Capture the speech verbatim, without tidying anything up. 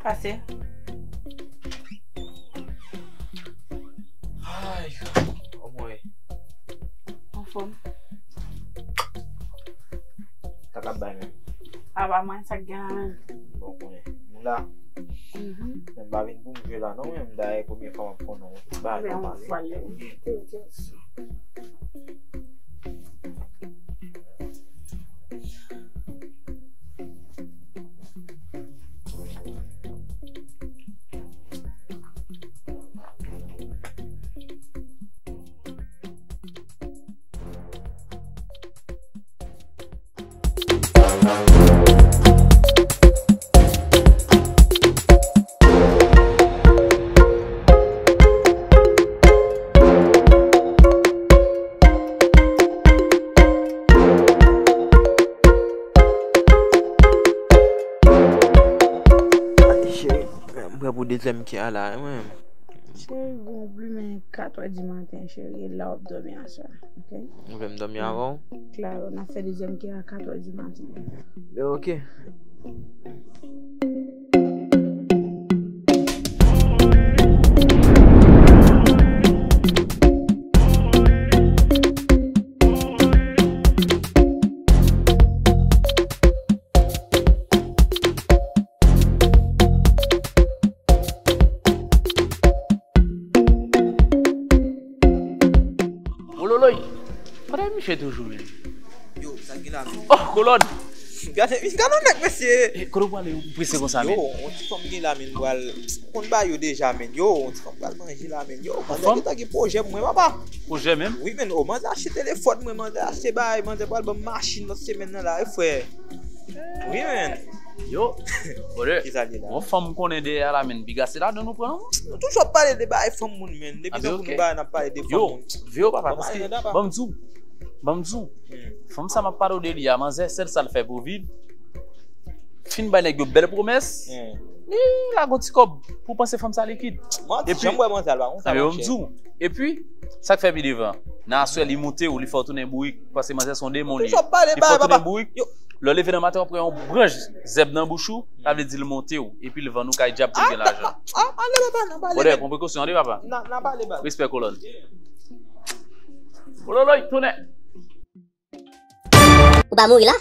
Pase. Ay, omwen. Anfòm. Sa k ap bay menm? Apa mwen, sa k gen la menm? Bon, konnen. M la. Mhm. Men m pa vin pou m jwe la, non, men m dayè premye fwa m ap konnen yon bagay. Anben, yon fwa lè ou te, ou te. Cheri, m prè pou dezyèm kè a la, wi. Cheri, gon plimen katwè di maten, cheri, e la w ap dòmi aswè, oke? Ou vle m dòmi avan w? Klaro, n ap fè dezyèm kè a katwè di maten. Oke. Wololoy! Kote misye toujou menm? Yo, sa k gen la menm? Oh, kolòn! Gade, gade yon nèg, mesye! Eh, kote w prale, ou prese konsa menm? Yo, yon ti fanm gen la menm, m pral, ou konn ba yo deja menm. Yo, yon ti fanm pral manje la menm. Yo, pandan gentan gen pwojè pou mwen, papa. Pwojè menm? Wi, menm. O, manzè achte telefòn mwen, manzè achte bagay, manzè pral ban m machin lòt semèn nan la, wi, frè. Wi, menm. Yo, brother, yon fanm m konnen dèyè a la, menm, piga se ladan nou pran, non? Nou toujou ap pale de bagay fanm moun, menm. Depi tankou nou ba, n ap pale de fanm moun. Yo, veye w, papa, paske, ban m di w, ban m di w, fanm sa m ap pale w de li a, manzè, sèl sa l fè pou viv, fin bay nèg yo bèl pwomès, li lage yon ti kòb pou panse fanm sa likid. Epi, janm wè manzè al pa konsa, monchè. Epi, epi, sa k fè pi devan, nan aswè li moute w, li fè w tounen bourik, paske manzè se yon demon li ye. Li fè w tounen bourik, lè w leve nan maten, w ap pran yon branch zèb nan bouch ou, sa vle di l monte w, epi l vann ou kay dyab pou l gen lajan. Brother, pran prekosyon, tande, papa. Respè, kolòn. Wololoy, tounen. Ou pa mouri la?